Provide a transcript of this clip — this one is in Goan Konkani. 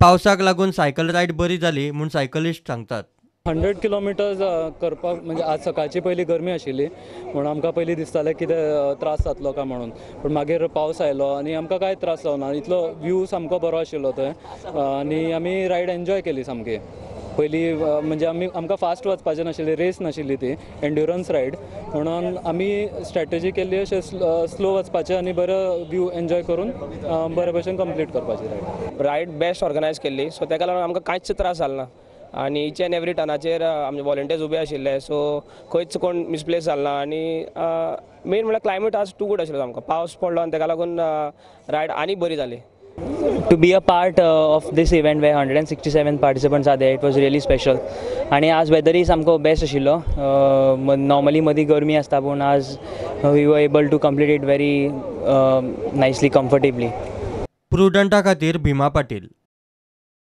पावसाक लागून सायकल रायड बरी जाली म्हूण सायकलिस्ट सांगतात. 100 किलोमिटर्स करपाक म्हणजे आज सकाळची पयली गरमी आशिल्ली म्हणून आमकां पयलीं दिसतालें कितें त्रास जातलो काय म्हणून, पूण मागीर पावस आयलो आनी आमकां कांय त्रास जावना. इतलो व्यू सामको बरो आशिल्लो थंय आनी आमी रायड एन्जॉय केली सामकी. पयलीं म्हणजे आमकां फास्ट वचपाचें नाशिल्लें, रेस नाशिल्ली ती, एन्ड्युरन्स रायड म्हणून आमी स्ट्रॅटेजी केल्ली अशें स्लो वचपाचें आनी बरो व्यू एन्जॉय करून बरे भशेन कंप्लीट करपाची रायड. रायड बेस्ट ऑर्गनायज केल्ली, सो ताका लागून आमकां कांयच त्रास जालो ना आनी इच एन्ड एवरी टर्नाचेर आमचे वॉलंटियर्स उबे आशिल्ले, सो खंयच कोण मिसप्लेस जालो ना. आनी मेन म्हणल्यार क्लायमेट आज टू गूड आशिल्लो आमकां, पावस पडलो आनी ताका लागून रायड आनी बरी जाली. To be a part of this event where 167 participants are there, it was really special. आणि आज वेदरय सामको बेस्ट आशिल्लो. नॉर्मली मदीं गरमी आसता, पूण आज we were able to complete it very nicely, comfortably. प्रुडंटा खातीर भीमा पाटील.